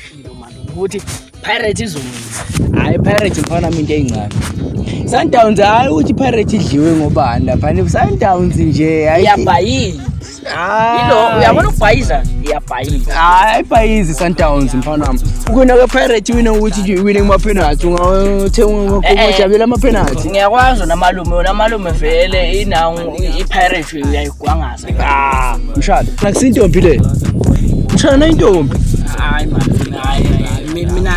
Ngishilo malume ukuthi Pirates izowina. Hayi, Pirates, mfana wami, into eyincane. Sundowns, hayi, ukuthi Pirates idliwe ngobani lapha. Sundowns nje hayi. Iyabhayiza. Yilo, uyabona ukubhayiza, iyabhayiza. Hayi, bhayizi Sundowns, mfana wami. Ukuwina kwe-Pirates, iwina ukuthi nje iwine kuma-penalty, ungathenga ungajabulela ama-penalty. Ngiyakwazi wona malume, wona malume vele inawo i-Pirates, uyayigwangaza. Ah, mshana, nakusintombi le. Mshana, intombi. Hayi malume, hayi hayi, mina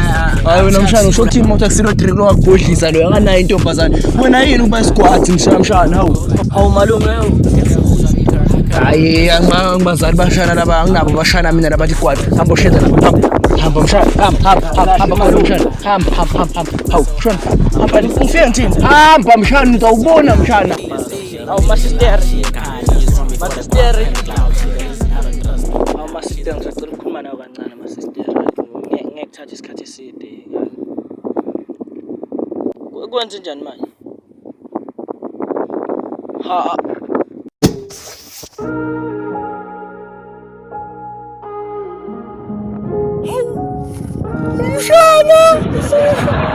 Hayi wena mshana, usho ukuthi imoto akusilo drink lo wakubhodlisa lo anganayo intombazane. Wena yini ukuba isigwathi mshana, mshana, hawu. Hawu malume. Hayi, angibazali bashana laba, anginabo bashana mina labathi gwati. Hamba usheda lapha, hamba. Hamba mshana, hamba, hamba, hamba, hamba khona mshana. Hamba, hamba, hamba, hamba. Hawu, mshana. Hamba. Ungifike ngithini? Hamba mshana, uzawubona mshana. Hawu masisteri. Masisteri. Hawu masisteri, ngisacela ukukhuluma nawe kancane masisteri. Ngeke kuthathe isikhathi eside. Kwenze njani manje? Ha. Mshana!